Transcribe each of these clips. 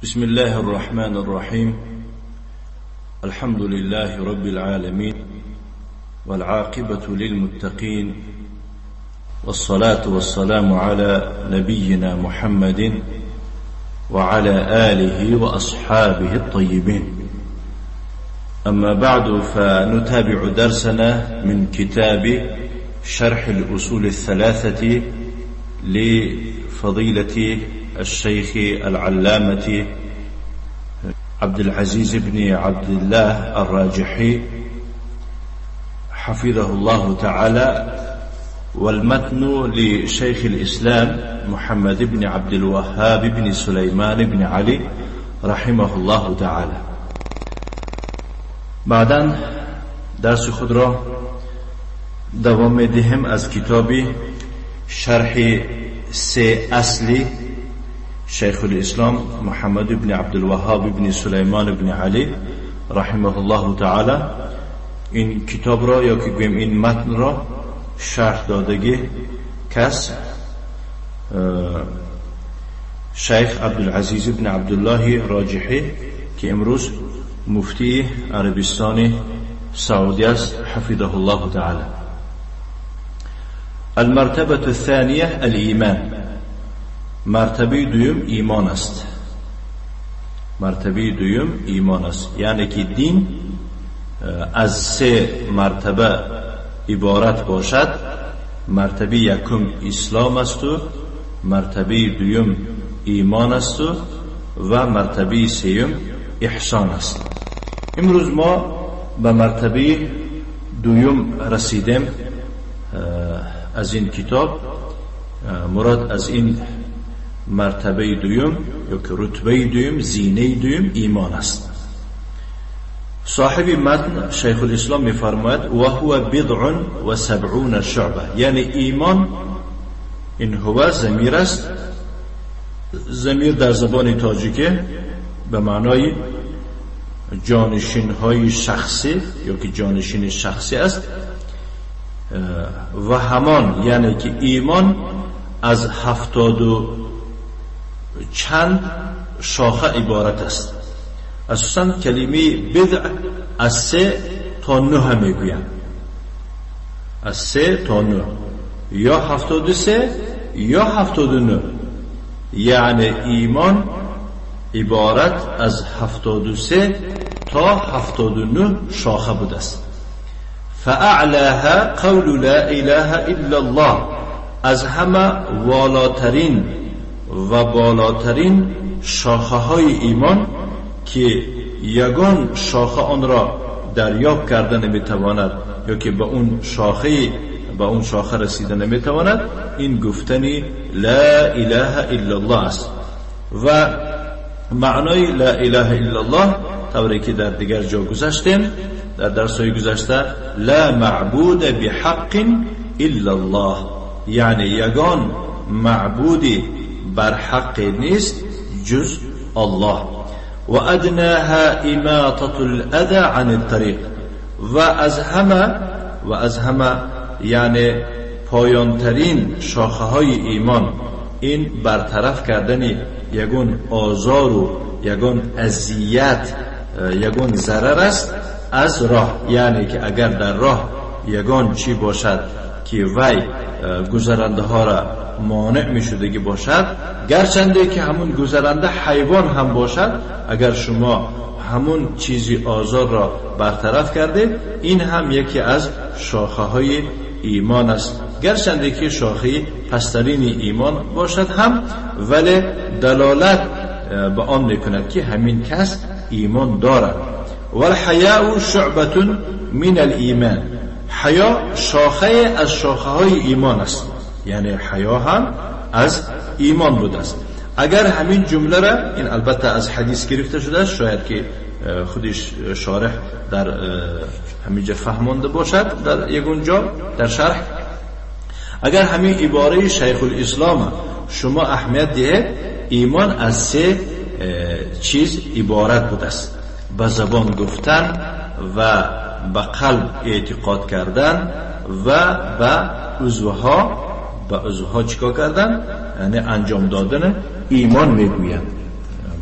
بسم الله الرحمن الرحيم. الحمد لله رب العالمين، والعاقبة للمتقين، والصلاة والسلام على نبينا محمد وعلى آله وأصحابه الطيبين. أما بعد، فنتابع درسنا من كتاب شرح الأصول الثلاثة لفضيلة الشيخ العلامة عبد العزيز بن عبد الله الراجحي حفظه الله تعالى، والمتن لشيخ الإسلام محمد بن عبد الوهاب بن سليمان بن علي رحمه الله تعالى. بعدا درس خود را دوام می‌دهیم از کتاب شرح سه اصلی شیخ الاسلام محمد بن عبدالوهاب بن سلیمان بن علی رحمه الله تعالی. این کتاب را یا که گوییم این متن را شرح دادگی کس شیخ عبدالعزیز بن عبدالله راجحی که امروز مفتی عربستان سعودی است حفظه الله تعالی. المرتبة الثانية الإيمان. مرتبه دوم ایمان است. مرتبه دوم ایمان است، یعنی که دین از سه مرتبه عبارت باشد. مرتبه یکم اسلام است و مرتبه دوم ایمان است و مرتبه سوم احسان است. امروز ما به مرتبه دوم رسیدیم از این کتاب. مراد از این مرتبه دوم یا که رتبه دوم، زینه دوم ایمان است. صاحب متن شیخ الاسلام می‌فرماید و هو بضع و سبعون شعبه، یعنی ایمان این هو ضمیر است. ضمیر در زبان تاجیکی به معنای جانشین های شخصی یا که جانشین شخصی است و همان، یعنی که ایمان از 70 و چند شاخه عبارت است. اساسا کلمه بضع از 3 تا 9 میگویند، از 3 تا 9 یا 73 یا 79، یعنی ایمان عبارت از 73 تا 79 شاخه بوده است. فاعلاها قول لا اله الا الله، از همه والاترین و بالاترین شاخه های ایمان که یگان شاخه آن را دریافت کرده نمیتواند یا که به اون شاخه رسیده نمیتواند، این گفتن لا اله الا الله است. و معنای لا اله الا الله طوری که در دیگر جا گذشتیم در درس‌های گذشته، لا معبود بحق الا الله، یعنی یگان معبودی بر حق نیست جز الله. و ادناها اماطة الاذى عن الطریق، و از همه یعنی پایانترین شاخه های ایمان این برطرف کردن یگان آزار و یگان اذیت، یگان ضرر است از راه. یعنی که اگر در راه یگان چی باشد که وی گذرنده ها را مانع می شدگی باشد، گرچنده که همون گذرنده حیوان هم باشد، اگر شما همون چیزی آزار را برطرف کرده، این هم یکی از شاخه های ایمان است. گرچنده که شاخه پسترین ایمان باشد هم، ولی دلالت به آن میکند که همین کس ایمان دارد. والحیاء شعبة من الایمان، حیا شاخه از شاخه های ایمان است، یعنی حیا هم از ایمان بوده است. اگر همین جمله را، این البته از حدیث گرفته شده است، شاید که خودش شارح در همینجا فهمانده باشد در یک جا در شرح، اگر همین عباره شیخ الاسلام شما اهمیت دهید، ایمان از سه چیز عبارت بوده است: به زبان گفتن و به قلب اعتقاد کردن و به عضوها چیکار کردن، یعنی انجام دادن ایمان میگویند.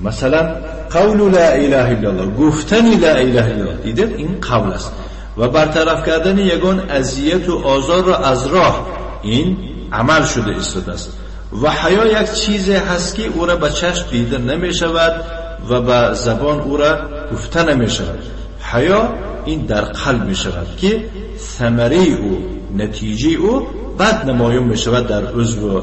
مثلا قول لا اله الا الله، گفتن لا اله الا الله، دیدید این قول است. و برطرف کردن یگان اذیت و آزار را از راه، این عمل شده ایستاده است. و حیا یک چیز هست که او را به چشم دیده نمی شود و به زبان او را گفته نمی شود. حیا این در قلب می شود که ثمره او، نتیجه او بعد نمایان می شود در عضو و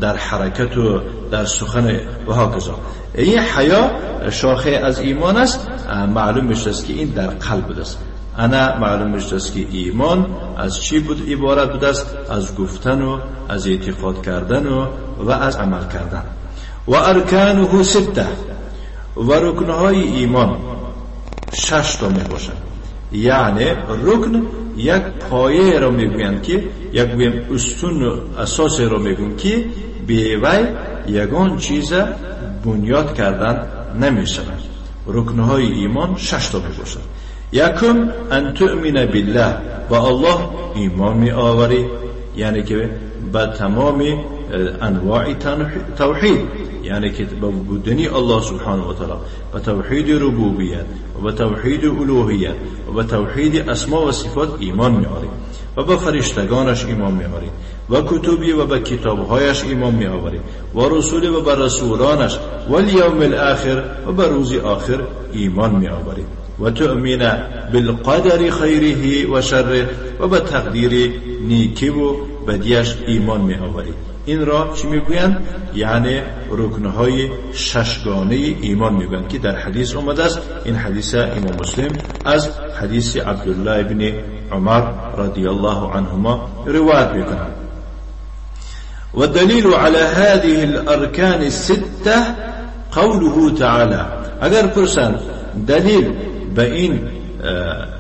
در حرکت و در سخن و هکذا. این حیا شاخه از ایمان است. معلوم می شود که این در قلب بوده است. انا معلوم می شود که ایمان از چی بود عبارت بوده است؟ از گفتن و از اعتقاد کردن و از عمل کردن. و ارکانه سته، و رکنهای ایمان 6 تا می باشد. یعنی رکن یک پایه را میگویند که یک گویم استون و اساس را میگویند که به وی یگان چیز بنیاد کردن نمی شود. رکنهای ایمان 6 تا می باشد. یکم ان تؤمن بالله، با الله ایمان می آوری، یعنی که به تمام انواع توحید، یعنی که به بودنی الله سبحانه و تعالی، به توحید ربوبیت و به توحید الوهیت و به توحید اسما و صفات ایمان می آوری و به فرشتگانش ایمان می آوری و کتبی و به کتابهایش ایمان می آوری و رسول و به رسولانش و الیوم الاخر و به روز آخر ایمان می آوری و تؤمن بالقدر خیره و شره و به تقدیر نیکی و بدیش ایمان می آوری. این را چی میگویند؟ یعنی رکنهای ششگانه ایمان میگویند که در حدیث آمده است. این حدیث امام مسلم از حدیث عبدالله ابن عمر رضی الله عنهما روایت میکنند. و دلیل على هذه الارکان السته قوله تعالی. اگر پرسند دلیل به این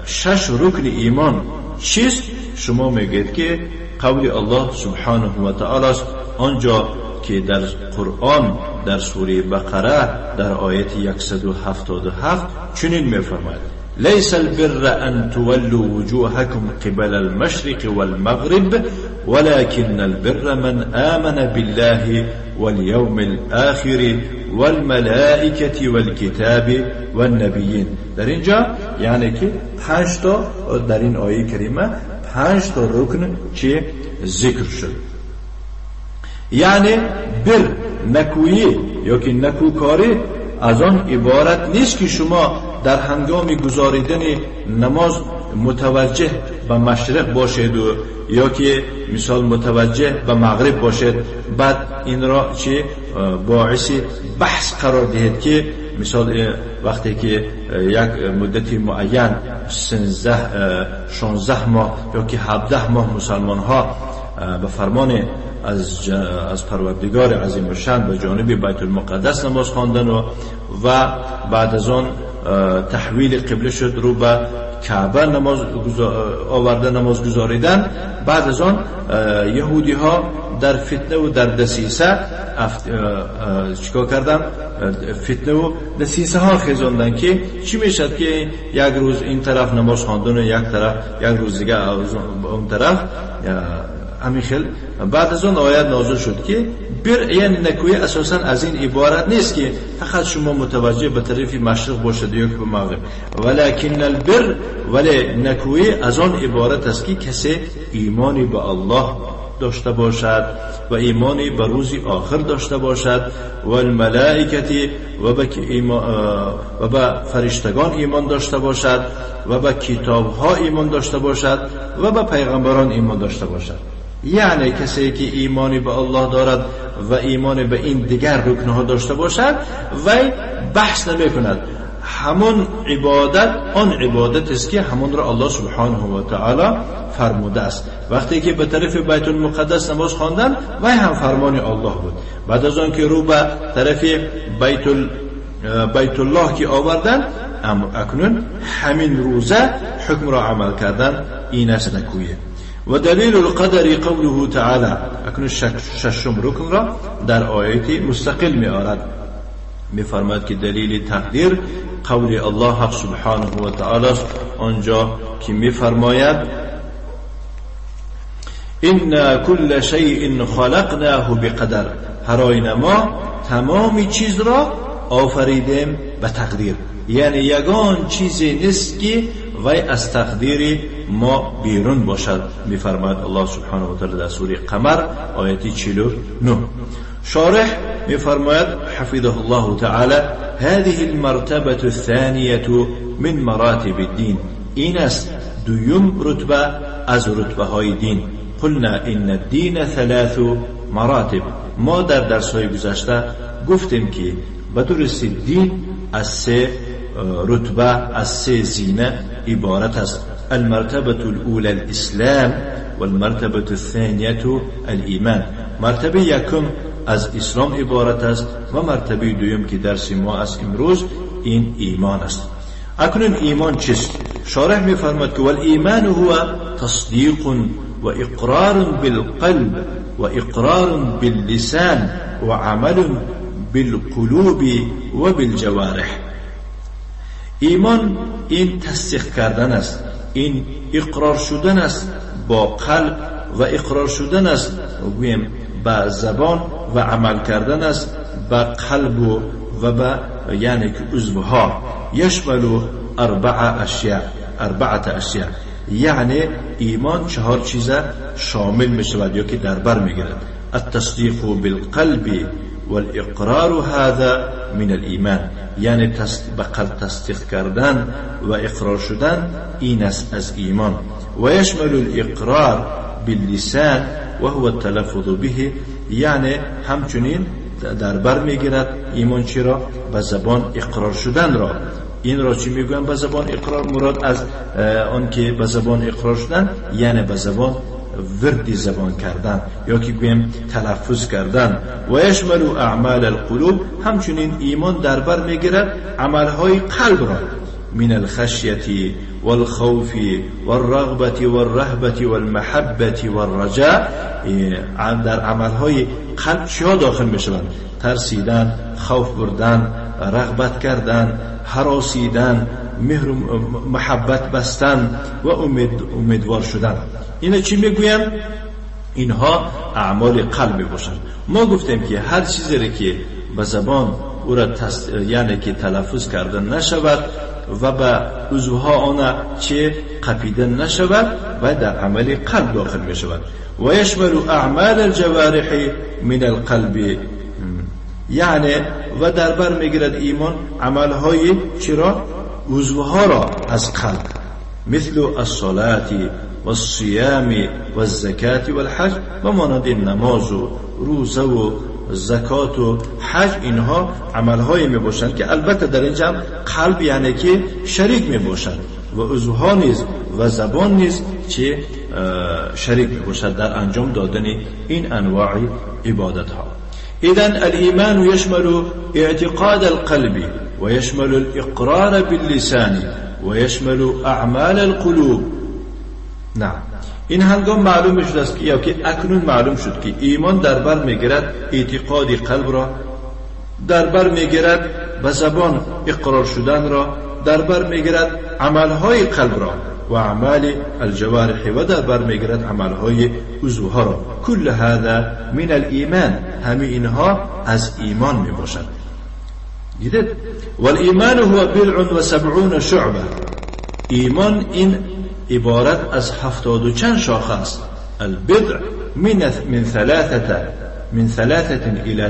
6 رکن ایمان چیست، شما میگید که قول الله سبحانه و تعالی است. آنجا که در قرآن در سوره بقره در آیت 177 چنین میفرماید: لیس البر ان تولوا وجوهكم قبل المشرق والمغرب ولكن البر من آمن بالله واليوم الآخر والملائكة والكتاب والنبیین. در اینجا یعنی که 5 تا در این آیه کریمه 5 تا رکن چه ذکر شد. یعنی بر نکویی یا که نکوکاری از آن عبارت نیست که شما در هنگام گزاریدن نماز متوجه به مشرق باشید و یا که مثال متوجه به مغرب باشید، بعد این را چه باعث بحث قرار دهید که مثال وقتی که یک مدت معین 16 ماه یا که 17 ماه مسلمان ها به فرمان از پروردگار عظیم الشان به جانب بیت المقدس نماز خواندن و بعد از آن تحویل قبله شد رو به کعبه نماز آورده نماز گزاریدن. بعد از آن یهودی ها در فتنه و در دسیسه چیکار کردن؟ فتنه و دسیسه ها خیزاندن که چی میشد که یک روز این طرف نماز خواندن و یک طرف یک روز دیگه اون طرف همین خیل. بعد از آن آیت نازل شد که بر، یعنی نکویی اساسا از این عبارت نیست که فقط شما متوجه به طرف مشرق باشد یا به مغرب، ولکن البر، ولی نکویی از آن عبارت است که کسی ایمانی به الله داشته باشد و ایمانی به روز آخر داشته باشد و الملائکه و به فرشتگان ایمان داشته باشد و به کتابها ایمان داشته باشد و به پیغمبران ایمان داشته باشد. یعنی کسی که ایمانی به الله دارد و ایمان به این دیگر رکنها داشته باشد وی بحث نمی کند. همون عبادت آن عبادت است که همون را الله سبحانه و تعالی فرموده است. وقتی که به طرف بیت المقدس نماز خواندن وی هم فرمان الله بود. بعد از آن که رو به طرف بیت الله که آوردن، اکنون همین روزه حکم را عمل کردن این است نکویه. و دلیل القدر قوله تعالی. اکنون ششم رکن را در آیت مستقل می آرد. می فرماید که دلیل تقدیر قول الله حق سبحانه و تعالی است، آنجا که می فرماید إنا كل شيء خلقناه بقدر. هر آینه ما تمام چیز را آفریدیم به تقدیر. یعنی یگان چیزی نیست که وی از تقدیر ما بیرون باشد. میفرماید الله سبحانه و تعالی در سوره قمر آیت 49. شارح میفرماید حفظه الله تعالی هذه المرتبة الثانية من مراتب الدين. این است دویم رتبه از رتبه های دین. قلنا ان الدین ثلاث مراتب. ما در درس های گذشته گفتیم که به درستی دین از سه رتبه، از سه زینه عبارت است. المرتبة الأولى الإسلام والمرتبة الثانية الإيمان. مرتبه یکم از اسلام عبارت است و مرتبه دوم که درس ما از امروز این ایمان است. اکنون ایمان چیست؟ شارح می‌فرماید که والایمان هو تصدیق و اقرار بالقلب و اقرار باللسان و عمل بالقلوب و بالجوارح. ایمان این تصدیق کردن است، این اقرار شدن است با قلب و اقرار شدن است گویم به زبان و عمل کردن است به قلب و به یعنی که عضوها. یشمل اربعه اشیاء، یعنی ایمان چهار چیز شامل می شود یا که در بر می گیرد. التصدیق بالقلب والاقرار هذا من الایمان، یعنی به قلب تصدیق کردن و اقرار شدن این است از ایمان. و یشمل الاقرار باللسان و هو التلفظ به، یعنی همچنین در بر میگیرد ایمان چی را؟ به زبان اقرار شدن را. این را چی میگویم به زبان اقرار؟ مراد از آن که به زبان اقرار شدن یعنی به زبان ورد زبان کردن یا که گویم تلفظ کردن. و یشمل اعمال القلوب، همچنین ایمان در بر میگیرد عملهای قلب را، من الخشیة والخوف والرغبة والرهبة والمحبة والرجاء. در عملهای قلب چیا داخل میشوند؟ ترسیدن، خوف بردن، رغبت کردن، هراسیدن، مهر و محبت بستن و امیدوار شدن. اینا چی میگویم؟ اینها اعمال قلب میباشند. ما گفتیم که هر چیزی را که به زبان او را یعنی که تلفظ کردن نشود و به عضوها آن چه قپیده نشود و در عمل قلب داخل می شود. و یشمل اعمال الجوارح من القلب، یعنی و در بر میگیرد ایمان عملهای چرا؟ عضوها را از قلب، مثل الصلاة والصيام والزکاة والحج، و مانند نماز و روزه و زکات و حج. اینها عملهایی می باشند که البته در اینجا قلب یعنی که شریک می باشند و عضوها نیز و زبان نیز چه شریک می باشد در انجام دادن این انواع عبادت ها. إذن الإيمان يشمل اعتقاد القلب ويشمل الإقرار باللسان ويشمل أعمال القلوب. نعم، این هنگام معلوم شد است که یا که اکنون معلوم شد که ایمان در بر میگیرد اعتقاد قلب را، در بر میگیرد به زبان اقرار شدن را، در بر میگیرد عملهای قلب را و اعمال الجوارح، و در بر میگیرد عملهای عضوها را. کل هذا من الایمان، همه اینها از ایمان میباشد. دیدید؟ والایمان هو بضع و سبعون شعبه. ایمان این عبارت از 70 و چند شاخه است. البضع من ثلاثة الى 9.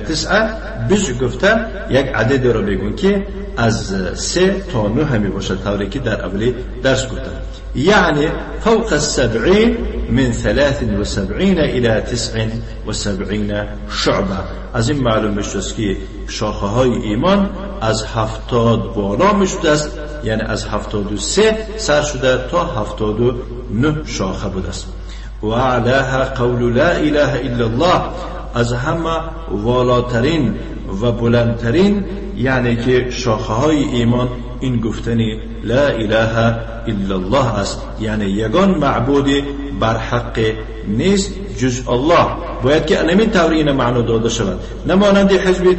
بضع گفته یک عدد را بگون که از 3 تا 9 می باشد، طوری که در اولی درس گفتم. یعنی فوق 70 من 73 الى 79 شعبه. از این معلوم میشد که شاخه های ایمان از 70 بالا میشد است، یعنی از 73 سر شده تا 79 شاخه بوده است. و اعلاها قول لا اله الا الله، از همه والاترین و بلندترین یعنی که شاخه های ایمان این گفتن لا اله الا الله است، یعنی یگان معبود بر حق نیست جز الله. باید که همین طور این معنا داده شود، نه مانند حزب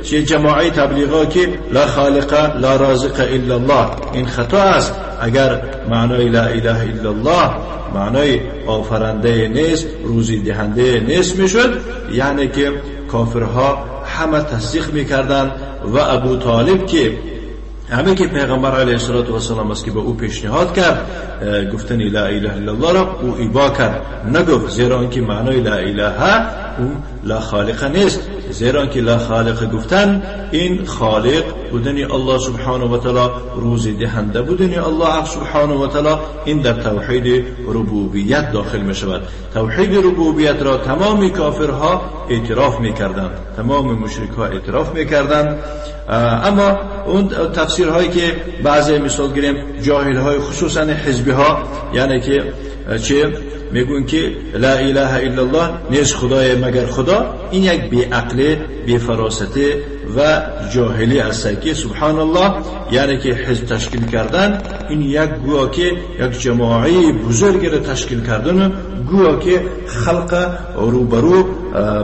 که جماعه تبلیغا که لا خالق لا رازق الا الله. این خطا است. اگر معنای لا اله الا الله معنای آفرنده نیست، روزی دهنده نیست میشد، یعنی که کافرها همه تصدیق میکردند. و ابو طالب که همه که پیغمبر علیه الصلاة والسلام است که به او پیشنهاد کرد گفتن لا اله الا الله را، او ایبا کرد، نگفت، زیرا آنکه معنای لا اله او لا خالق نیست، زیرا آنکه لا خالق گفتن این خالق بودن الله سبحانه و تعالی، روزی دهنده بودن الله سبحانه و تعالی، این در توحید ربوبیت داخل می شود. توحید ربوبیت را تمام کافرها اعتراف می کردند، تمام مشرکها اعتراف می کردند. اما اون تفسیرهایی که بعضی مثال گیریم جاهل های خصوصا حزبی ها، یعنی که چه میگوین که لا اله الا الله نیست خدای مگر خدا، این یک بی‌عقلی، بی‌فراستی و جاهلی است که سبحان الله، یعنی که حزب تشکیل کردن این یک گویا که یک جماعی بزرگ را تشکیل کردن، گویا که خلق روبرو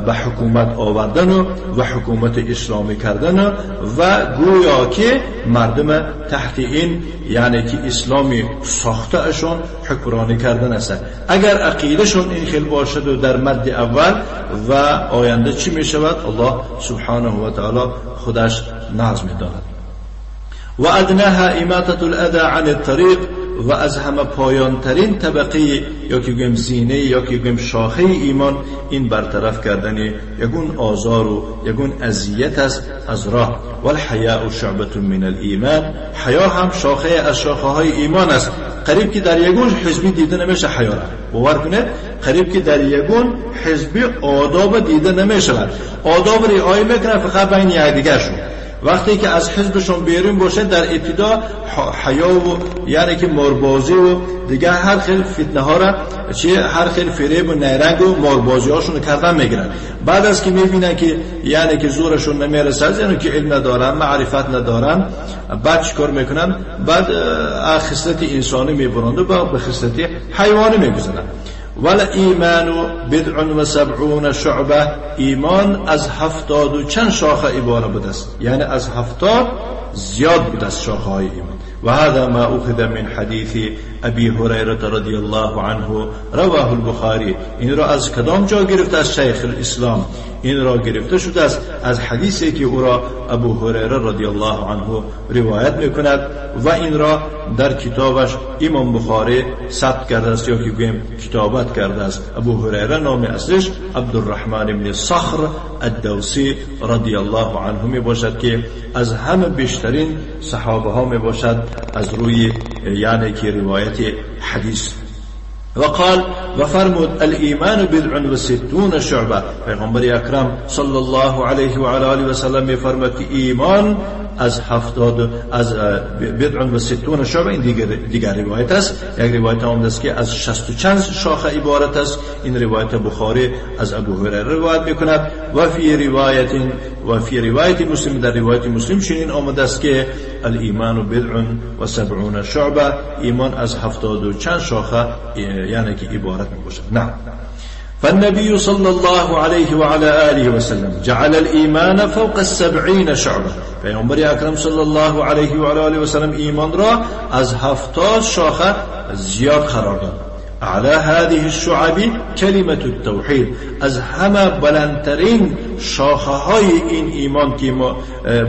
به حکومت آوردن و حکومت اسلامی کردن و گویا که مردم تحت این یعنی که اسلامی ساخته اشون حکمرانی کردن است. اگر عقیدهشون این خیل باشد و در مد اول و آینده چی می شود الله سبحانه و تعالی خودش ناز می داند. و ادناها اماطة الاذى عن الطریق، و از همه پایان ترین طبقه یا که گویم زینه یا که گویم شاخه ایمان، این برطرف کردن یگون آزار و یگون اذیت است از راه. والحیاء شعبة من الایمان، حیا هم شاخه از شاخه های ایمان است. قریب که در یگون حزبی دیده نمیشه حیا را، باور کنه قریب که در یگون حزبی آداب دیده نمیشه، آداب رعایت میکنه فقط بین یکدیگرشون. وقتی که از حزبشون بیرون باشه در ابتدا حیا و یعنی که ماربازی و دیگه هر خیل فتنه ها را چه هر خیل فریب و نیرنگ و ماربازی هاشون کردن میگیرن. بعد از که میبینن که یعنی که زورشون نمیرسه، یعنی که علم ندارن، معرفت ندارن، بعد چیکار میکنن؟ بعد خصلت انسانی میبرند و به خصلت حیوانی میگذرن. والایمان بضع و سبعون شعبه، ایمان از 70 و چند شاخه عبارت بوده است، یعنی از 70 زیاد بوده است شاخه های ایمان. و هذا ما اخذ من حدیث ابی هریره رضی الله عنه رواه البخاری. این را از کدام جا گرفته؟ از شیخ الاسلام این را گرفته شده است، از حدیثی که او را ابو هریره رضی الله عنه روایت میکند و این را در کتابش امام بخاری ثبت کرده است یا که گوییم کتابت کرده است. ابو هریره نام اصلش عبدالرحمن بن صخر الدوسی رضی الله عنه می باشد که از همه بیشترین صحابه ها می باشد از روی یعنی که روایت حدیث. وقال و فرمود الایمان بضع و ستون شعبه. پیغمبر اکرم صلی الله علیه و علی آله و سلم می فرمود که ایمان از 70 از بضع و ستون شعبه، این دیگر روایت است. یک روایت آمده است که از 60 و چند شاخه عبارت است. این روایت بخاری از ابو هریره روایت میکند. و فی روایت مسلم، در روایت مسلم چنین آمده است که الایمان بضع و سبعون شعبه، ایمان از 70 و چند شاخه یعنی که عبارت می باشد. نه فالنبي صلى الله عليه وعلى آله وسلم جعل الإيمان فوق 70 شعبة. پیامبر اکرم صلی الله علیه و آله و سلم ایمان را از 70 شاخه زیاد قرار داد. اعلى هذه الشعب کلمة التوحید، از همه بلندترین شاخه های این ایمان که ما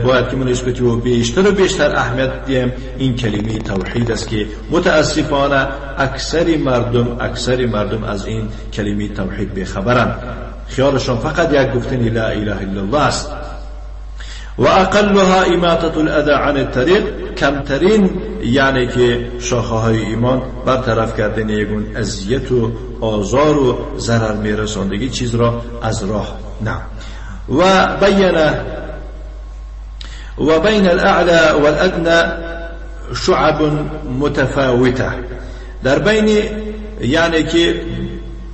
باید که ما نسبت به بیشتر و بیشتر اهمیت دیم، این کلمه توحید است که متاسفانه اکثر مردم از این کلمه توحید بیخبرند. خیالشان فقط یک گفتن لا اله الا الله است. و اقلها اماطة الاذى عن الطریق، کمترین یعنی که شاخه های ایمان برطرف کردن یگون اذیت و آزار و ضرر میرساندگی چیز را از راه. نه و بین الاعلى والادنى شعب متفاوته، در بین یعنی که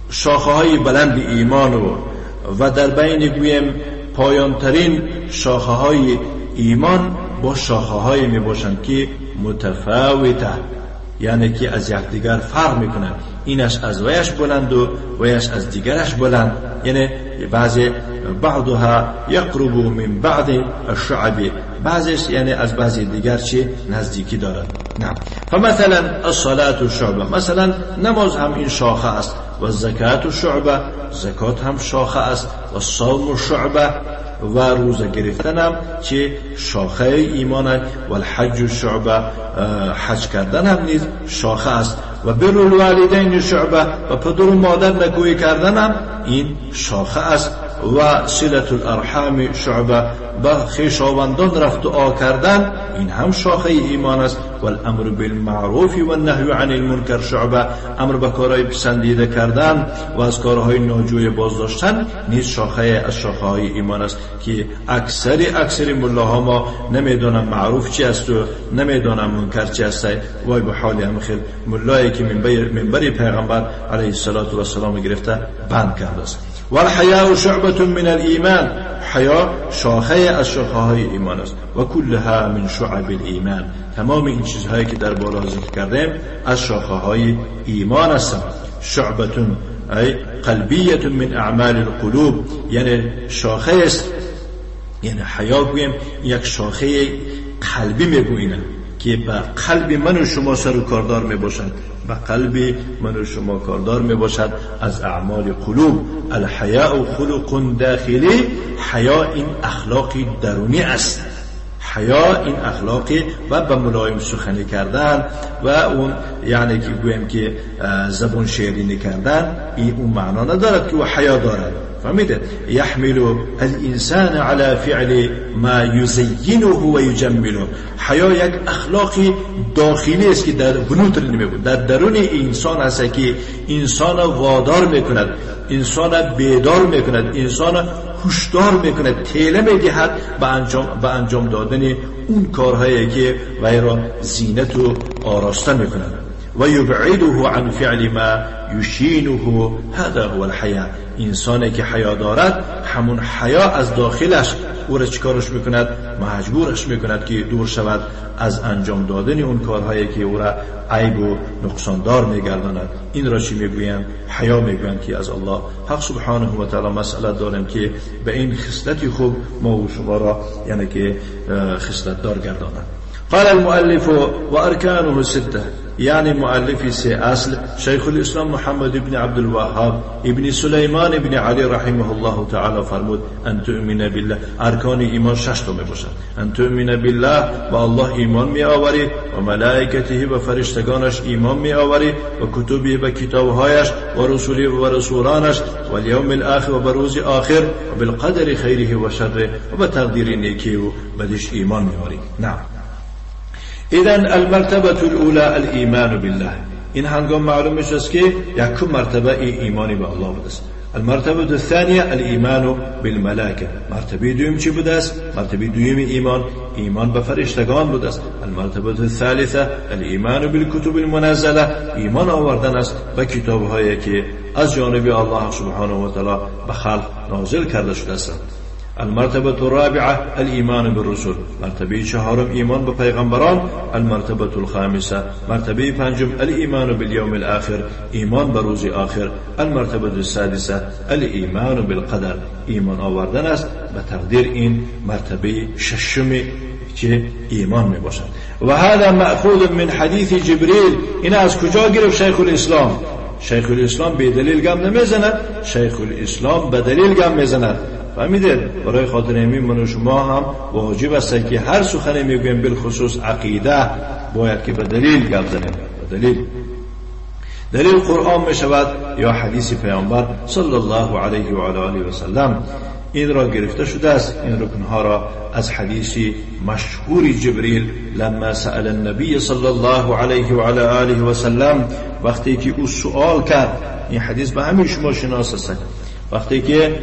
شاخه های بلند ایمان و در بین گویم پایانترین شاخه های ایمان با شاخه های می باشند که متفاوته، یعنی که از یکدیگر فرق میکنند. اینش از ویش بلند و ویش از دیگرش بلند، یعنی بعضی بعضها یقرب من بعض الشعب، بعضیش یعنی از بعضی دیگر چی نزدیکی دارد. نعم. فمثلا الصلاة شعبه، مثلا نماز هم این شاخه است، و الزکات شعبه، زکات هم شاخه است، و الصوم شعبه، و روزه گرفتن هم چه شاخه ایمان است، و الحج شعبه، حج کردن هم نیز شاخه است، و بر الوالدین شعبه، و پدر و مادر نکویی کردن هم این شاخه است، و صلة الارحام شعبه، با خویشاوندان رفت و آ کردن این هم شاخه ایمان است، و الامر بالمعروف و النهی عن المنکر شعبه، امر به کارهای پسندیده کردن و از کارهای ناجوی بازداشتن نیز شاخه از شاخه های ایمان است که اکثر ملاها ما نمیدونم معروف چی است و نمیدونم منکر چی است. وای به حال هم خیل ملایی که منبر پیغمبر علیه الصلاة والسلام گرفته بند کرده است. والحیاء شعبة من الایمان، حیا شاخه از شاخه های ایمان است، و کلها من شعب الایمان، تمام این چیزهایی که در بالا ذکر کردیم از شاخه های ایمان هستند. شعبة ای قلبیة من اعمال القلوب، یعنی شاخه است، یعنی حیا گوییم یک شاخه قلبی میگوییم که به قلب من و شما سر و کاردار میباشد، به قلب من و شما کاردار می باشد از اعمال قلوب. الحیاء خلق داخلی، حیا این اخلاق درونی است، حیا این اخلاقی و به ملایم سخنی کردن و اون یعنی که گویم که زبان شیرینی کردن، این اون معنا ندارد که او حیا دارد. فهمیده؟ یحمل الانسان على فعل ما یزینه و یجمله. حیا یک اخلاقی داخلی است که در بنوتر نمیگوید، در درون انسان است که انسان وادار میکند، انسان بیدار میکند، انسان هشدار میکند، تیله میدهد به انجام دادن اون کارهایی که وی را زینت و آراسته میکند. و یبعده عن فعل ما یشینه، هذا هو الحیا. انسانی که حیا دارد همون حیا از داخلش او را چیکارش میکند؟ مجبورش میکند که دور شود از انجام دادن اون کارهایی که او را عیب و نقصاندار میگرداند. این را چی میگویند؟ حیا میگویند که از الله حق سبحانه و تعالی مسئله داریم که به این خصلت خوب ما و شما را یعنی که خصلت دار گرداند. قال المؤلف و ارکانه سته، یعنی مؤلف سه اصل شیخ الاسلام محمد ابن عبد الوهاب ابن سلیمان ابن علی رحمه الله تعالی فرمود ان تؤمن بالله. ارکان ایمان شش تا می باشد. ان تؤمن بالله، با الله ایمان می آوری، و ملائکته و فرشتگانش ایمان می آوری، و کتبه و کتابهایش، و رسوله و رسولانش، و الیوم الاخر و بروز آخر، و بالقدر خیره و شره، و به تقدیر نیکی و بدش ایمان می آوری. نعم. إذن المرتبة الأولى الإيمان بالله. این هنگام معلوم میشه که یکم مرتبه ایمانی به الله بوده است. المرتبة الثانية الإيمان بالملائكة. مرتبه دوم چی بوده است؟ مرتبه دوم ایمان، ایمان به فرشتگان بوده است. المرتبة الثالثة الإيمان بالكتب المنزلة، ایمان آوردن است به کتاب‌هایی که از جانب الله سبحانه و تعالی به خلق نازل کرده شده است. المرتبة الرابعة الإيمان بالرسل، مرتبه چهارم ایمان به پیغمبران. المرتبة الخامسة مرتبه پنجم الإيمان باليوم الآخر، ایمان به روز آخر. المرتبة السادسة الإيمان بالقدر، ایمان آوردن است به تقدیر. این مرتبه ششم که ایمان می باشد. و هذا مأخوذ من حدیث جبریل. این از کجا گرفت شیخ الاسلام؟ شیخ الاسلام به دلیل گم نمیزند، شیخ الاسلام به دلیل گم میزند. فهمیدید؟ برای خاطر همین من و شما هم واجب است که هر سخنی میگوییم بالخصوص عقیده باید که به دلیل گپ زنیم. به دلیل، دلیل قرآن می شود یا حدیث پیامبر صلی الله علیه و علی آله و سلم. این را گرفته شده است، این رکنها را از حدیث مشهور جبریل لما سأل النبی صلی الله علیه و علی آله و سلم، وقتی که او سوال کرد. این حدیث به همین شما شناس است. وقتی که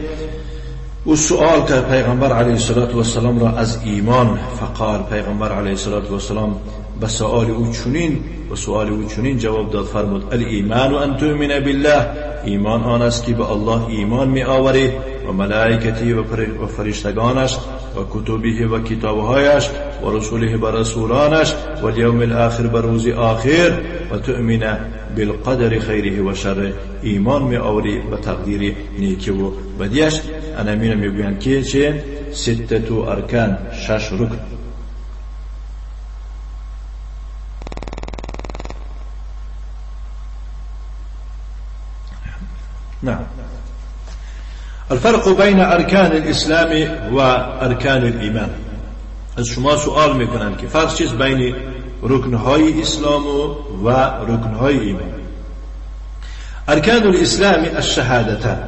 او سوال کرد پیغمبر علیه الصلاة والسلام را از ایمان، فقال، پیغمبر علیه الصلاة والسلام به سؤال او چنین و سؤال او چنین جواب داد، فرمود الایمان ان تؤمن بالله، ایمان آن است که به الله ایمان می آوری و ملائکتی و فرشتگانش و کتبه و کتابهایش و رسوله و رسولانش و الیوم الاخر و روز آخر و تؤمن بالقدر خیره و شره، ایمان می آوری و تقدیر نیکی و بدیش. انا میگویند که چه سته ارکان، شش رکن. نعم. الفرق بين ارکان الاسلام و ارکان الایمان. از شما سوال میکنند که فرق چیست بین رکنهای اسلام و رکنهای ایمان. ارکان الاسلام الشهادتان،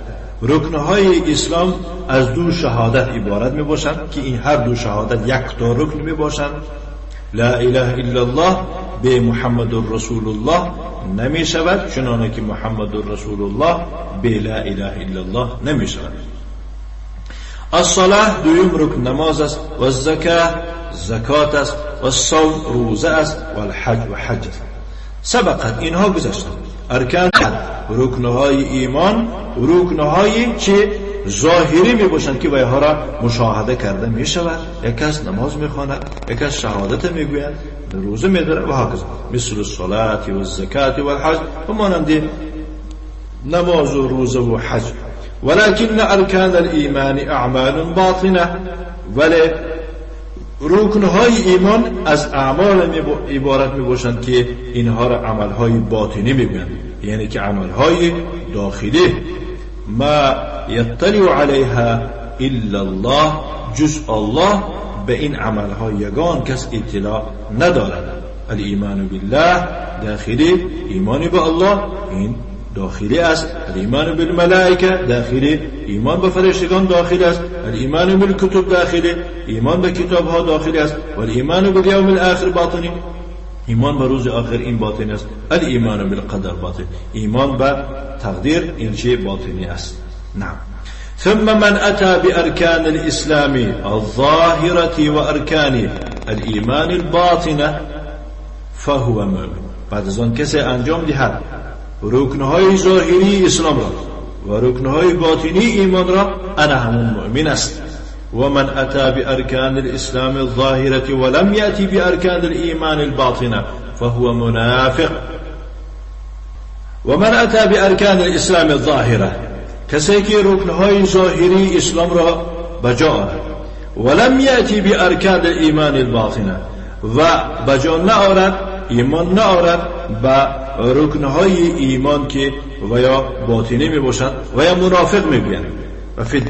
رکنهای اسلام از دو شهادت عبارت می باشند که این هر دو شهادت یک تا رکن می باشند. لا اله الا الله به محمد رسول الله نمی شود، چنانه که محمد رسول الله به لا اله الا الله نمی شود. الصلاه دویم رکن نماز است، و الزکاه زکات است، و الصوم روزه است، و الحج و حج است. سبقت اینها گذشتند. ارکان رکنهای ایمان، رکنهای چه ظاهری می باشند که ویها را مشاهده کرده می شود. یک کس نماز می خواند، یک کس شهادت می گوید، روزه می دارد و هکذا، مثل الصلاة و الزکات و الحج و مانند نماز و روزه و حج. ولكن ارکان الایمان اعمال باطنه، ولی رکنهای ایمان از اعمال عبارت می باشند که اینها را عملهای باطنی می گویند، یعنی که عملهای داخلی. ما یطلع علیها الا الله، جز الله به این عملها یگان کس اطلاع ندارد. الایمان بالله داخلی، ایمان به الله این داخلی است. الایمان بالملائکه داخلی، ایمان به فرشتگان داخلی است. الایمان بالکتب داخلی، ایمان به کتابها داخلی است. و الایمان بالیوم الاخر باطنی، ایمان به روز آخر این باطنی است. الایمان بالقدر باطن، ایمان به تقدیر این چه باطنی است. نعم. ثم من أتى بأركان الإسلام الظاهرة وأركان الإيمان الباطنة فهو مؤمن. بعد از آن کسی انجام دهد رکنهای ظاهری اسلام را و رکنهای باطنی ایمان را، انا همون مؤمن است. ومن أتى بأركان الإسلام الظاهرة ولم يأتي بأركان الإيمان الباطنة فهو منافق. ومن أتى بأركان الإسلام الظاهرة، کسی که رکنهای ظاهری اسلام را بجا آورد، ولم یأتی بأرکان الایمان الباطنه، و بجا نآورد، ایمان نآورد به رکنهای ایمان که و یا باطنی می باشند و یا منافق می گویند، و فی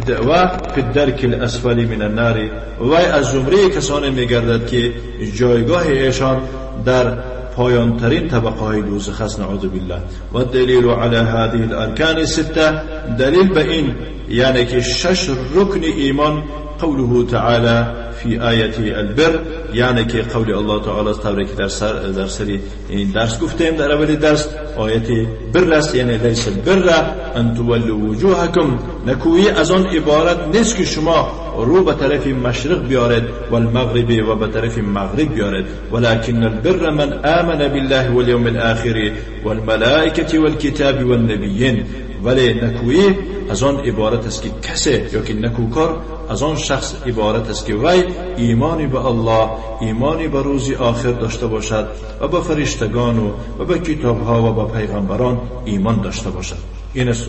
الدرک الاسفل من النار، و از زمره کسانی می گردد که جایگاه ایشان در پایانترین طبقه های دوزخ است، نعوذ بالله. و دلیل علی هذه الارکان السته، دلیل به این یعنی که شش رکن ایمان، قوله تعالی فی آیه البر، یعنی که قول الله تعالی است، طوری که در سری این درس گفتیم در اول درس، آیت بر است، یعنی لیس البر ان تولوا وجوهکم، نکویی از آن عبارت نیست که شما رو به طرف مشرق بیارد و المغرب و به طرف مغرب بیارد، ولكن البر من آمن بالله واليوم الآخر والملائکة والکتاب والنبیین. ولی نکویی از آن عبارت است که کسی یا که نکوکار از آن شخص عبارت است که وی ایمانی به الله، ایمانی به روز آخر داشته باشد و به فرشتگان و به کتابها و به پیغمبران ایمان داشته باشد. این از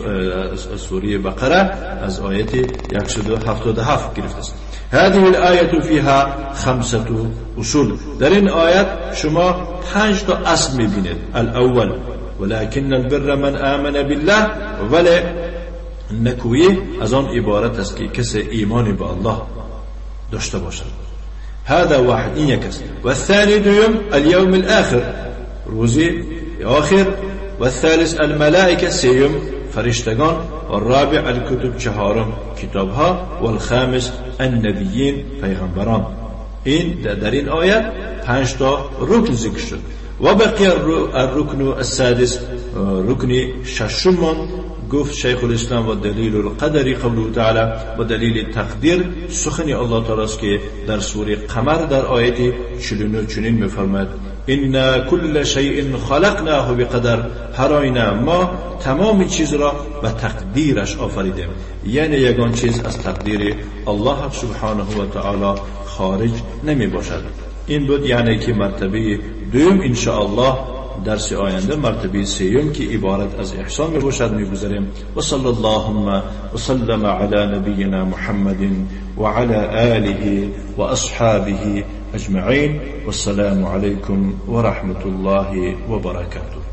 سوره بقره از آیت 177 گرفته است. هذه الآیة فيها خمسة اصول، در این آیت شما 5 تا اصل می‌بینید. الاول ولكن البر من آمن بالله، ولی نکویی از آن عبارت است که کسی ایمان به الله داشته باشد. هذا واحد، این یک است. و الثاني دوم اليوم الآخر، روزی آخر. و الثالث الملائکه، سیوم فرشتگان. و الرابع الكتب، چهارم کتابها. و الخامس النبیین، پیغمبران. این در این آیت 5 تا رکن ذکر شد. و بقی الرکن السادس، رکن ششم گفت شیخ الاسلام و دلیل القدر قوله تعالی، و دلیل تقدیر سخن الله تعالی است که در سوره قمر در آیت 49 چنین می‌فرماید: إنا كل شيء خلقناه بقدر، هر آینه ما تمام چیز را به تقدیرش آفریدیم، یعنی یگان چیز از تقدیر الله سبحانه و تعالی خارج نمی باشد. این بود یعنی که مرتبه دوم. ان شاء الله درس آینده مرتبه سیوم که عبارت از احسان می باشد میگذاریم. و صلی اللهم وسلم علی نبینا محمد وعلى آله وأصحابه أجمعين، والسلام عليكم ورحمة الله وبركاته.